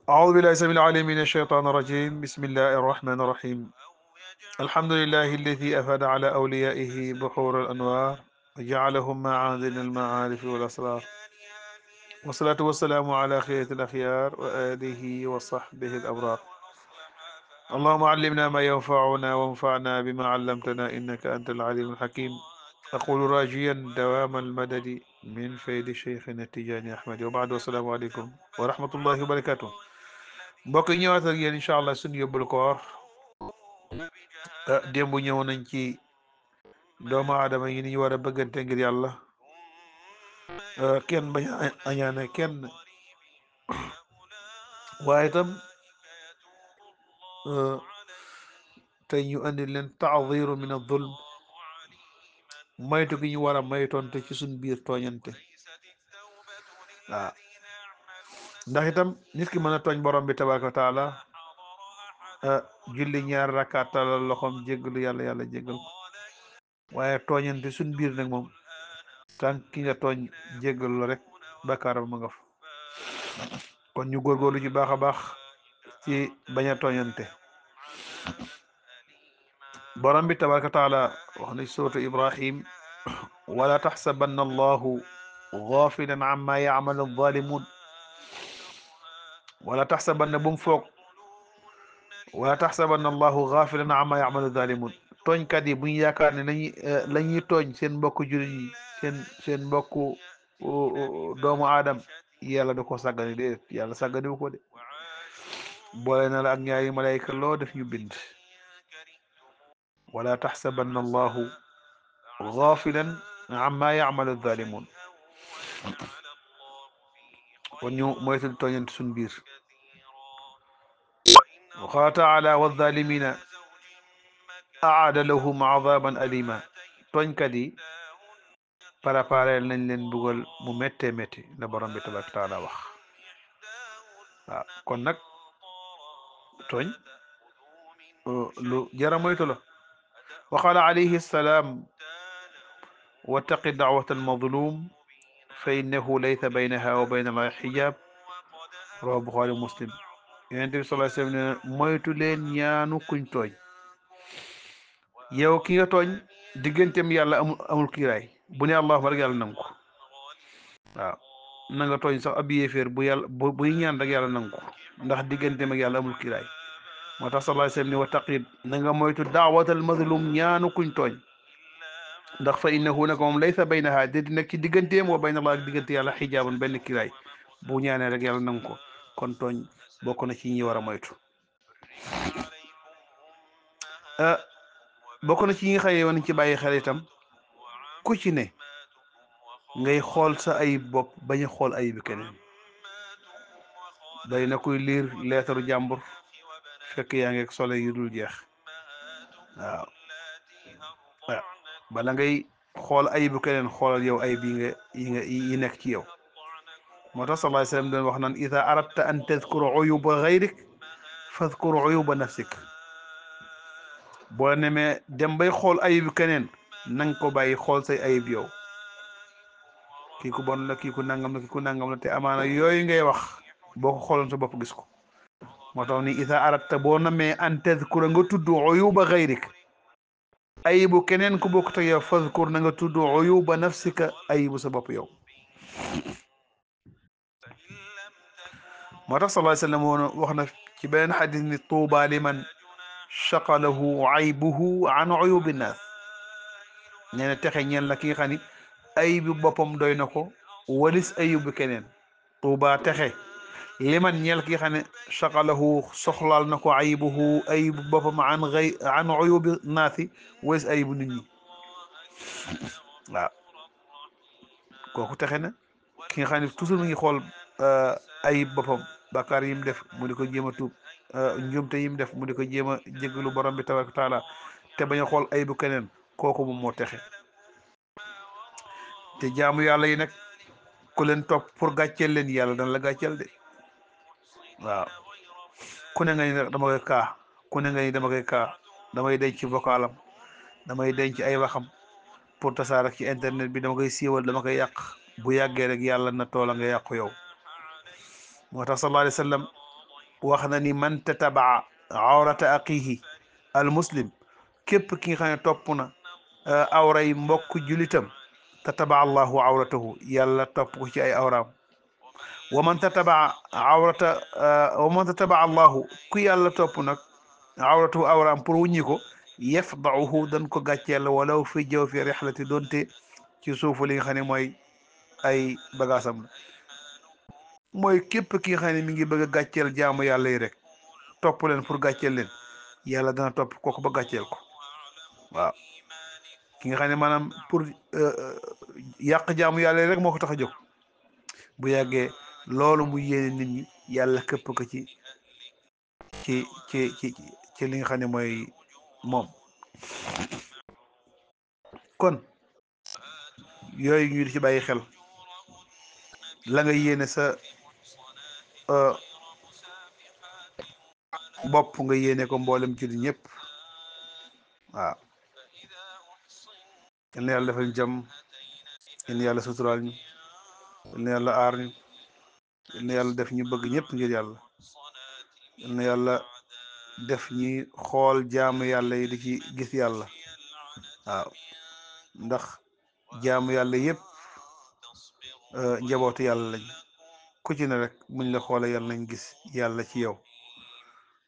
أعوذ بالله السميع العليم من الشيطان الرجيم. بسم الله الرحمن الرحيم. الحمد لله الذي أفاد على أوليائه بحور الأنوار وجعلهم معادن المعارف والأسرار، والصلاة والسلام على خيرة الأخيار وآله وصحبه الأبرار. اللهم علمنا ما ينفعنا وانفعنا بما علمتنا إنك أنت العليم الحكيم. أقول راجيا دوام المدد من فيد شيخنا التجاني أحمد، وبعد والسلام عليكم ورحمة الله وبركاته. mbokk yi ñëwaat ak yéen incha allah suñu yóbbul koor. démb ñëw nañ ci doomu aadama yi ni ñu war a bëggante ngir yàlla. kenn bañ a añaane kenn, waaye itam tey ñu andi leen taadiru min adulm, maytu gi ñu war a maytonte ci suñ biir tooñante. waaw ndax itam nit ki mën a tooñ borom bi tabaraka wa taala, julli ñaar rakkaat talal loxoom jéggalu yàlla, yàlla jéggal ko. waaye tooñante suñ biir nag moom tànk ki nga tooñ jéggalu la rek bakkaaram ma nga fa. kon ñu góorgóorlu ci baax a baax ci bañ a tooñante. borom bi tabaraka wa taala wax na ci suratu Ibrahim: wala taxsabanna allahu gafilan amma yacmalu alzalimun. wala taxsabanna bu mu foog wala taxsabanna allahu gafilan amma yacmalu zalimun. tooñkat yi bu ñu yaakaar ne la ñuy tooñ seen mbokku jullit yi, seen mbokku doomu aadam, yàlla da ko sàggane. déedéet, yàlla sàgganewu ko de. boole na la ak ñaari malayka loo def ñu bind. wala taxsabanna allahu gafilan amma yacmalu zalimun. kon ñu moytul tooñante suñ biir. wa qaala taala: wazalimina aada lahum adaban alima. tooñkat yi préparé nañ leen bugal mu méttee métti, la borom bi tabaraka taala wax. waaw kon nag tooñ lu jara moytu la. wa qaala alayhi salaam: wattaqi da'wata almazlum fa innahu laysa baynaha wa bayna allahi xijab. rawahu buxaari muslim. yonent bi sallallahu alayhi wa sallam ne moytu leen ñaanu kuñ tooñ. yow ki nga tooñ digganteem yàlla amul kiiraay. bu ne allahu rek yàlla nangu ko. waaw na nga tooñ sax ab yéeféer bu yàlla buy ñaan rek yàlla nangu ko, ndax digganteem ak yàlla amul kiiraay. moo tax sallallahu alayhi wa sallam ne wattaqi, na nga moytu daawatal mazlum, ñaanu kuñ tooñ. ndax fa innahu naka moom laysa baynaha, dédi nekk ci digganteem wa bayna allah ak diggante yàlla xijaabun benn kiiraay. bu ñaanee rek yàlla nangu ko. kon tooñ bokk na ci ñi war a moytu. bokk na ci ñi nga xëyee woon ci bàyyi xel itam, ku ci ne ngay xool sa ayib bopp bañ a xool ayib keneen. bari na kuy liir leetaru jàmbur fekk yaa ngi solo yu dul jeex. waaw bala ngay xool ayibu keneen, xoolal yow ayib yi nekk ci yow. moo tax sallallahu alayhi wa sallam doon wax naan: ida aradta an tadkura uyuba gayrik fadkur uyuba nafsik. boo nemee dem bay xool ayibu keneen, nang ko bàyyi xool say ayib yow. kii ku bon la, kii ku nangam la, kii ku nangam la, te amaana yooyu ngay wax boo ko xooloon sa bopp gis ko. moo tax ni ida aradta, boo namee an tadkura nga tudd uyuba gayrik, ayibu keneen ku bokk te yow, fadkur na nga tudd uyuba nafsika, ayibu sa bopp yow. moo tax sallallahu alayhi wa sallam wax na ci beneen xadis ni: tuuba liman shaqalahu aybuhu an uyubi nnaas. nee na texe ñeel na ki nga xam ni ayibu boppam doy na ko walis ayibu keneen. tuuba texe liman ñeel ki nga xam ne shaqalahu soxlaal na ko ayibuhu ayibu boppam an uyubi naasi, walis ayibu nit ñi. waaw kooku texe na. ki nga xam ne toujours mi ngi xool ayib boppam, bàkkaar yi mu def mu di ko jéem a tuub, njuumte yi mu def mu di ko jéem a jéggalu borom bi tabaraka taala, te bañ a xool ayibu keneen. kooku moom moo texe. te jaamu yàlla yi nag ku leen topp pour gàcceel leen, yàlla dana la gàcceel de. waaw ku ne nga ni dama koy kaa, ku ne nga ni dama koy kaa, damay denc ci vocalam, damay denc ay waxam pour tasaare ci internet bi, dama koy siiwal, dama koy yàq. bu yàggee rek yàlla na toola nga yàqu yow. moo tax sallallahu alayhi wa sallam wax na ni man tatabaa awrata aqihi al muslim képp ki nga xam ne topp na awray mbokk julitam tataba allahu awratahu yàlla topp ko ci ay awraam wa man tataba awrata wa man tataba allahu ku yàlla topp nag awratahu awraam pour wuññi ko yafdahu dañ ko gàcceel walaw fi jaw fi rixlati doonte ci suufu li nga xam ne mooy ay bagaasam la mooy képp ki nga xam ne mi ngi bëgg a gàcceel jaamu yàlla yi rek topp leen pour gàcceel leen yàlla dana topp kooku ba gàcceel ko waaw ki nga xam ne maanaam pour yàq jaamu yàlla yi rek moo ko tax a jóg bu yàggee loolu mu yéene nit ñi yàlla këpp ko ci li nga xam ne mooy moom kon yooyu ñu di ci bàyyi xel la nga yéene sa bopp nga yéene ko mboolem ci di ñëpp waaw yal na yàlla defal jàmm yal na yàlla suturaal ñu yal na yàlla aar ñu yal na yàlla def ñu bëgg ñëpp ngir yàlla yal na yàlla def ñi xool jaamu yàlla yi di ci gis yàlla waaw ndax jaamu yàlla yëpp njabootu yàlla lañ ku ci ne rek muñ la xoolee yàlla nañ gis yàlla ci yow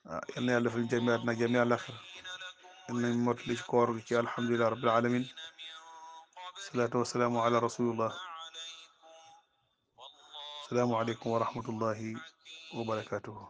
waaw yal na yàlla defal ñu jamiat nag jami àlaxir yal nañ motali ci koor gi ci alhamdulilah rabbil alamin salaatu wasalaamu ala rasulillah salaamu aleykum wa rahmatullahi wa barakatuhu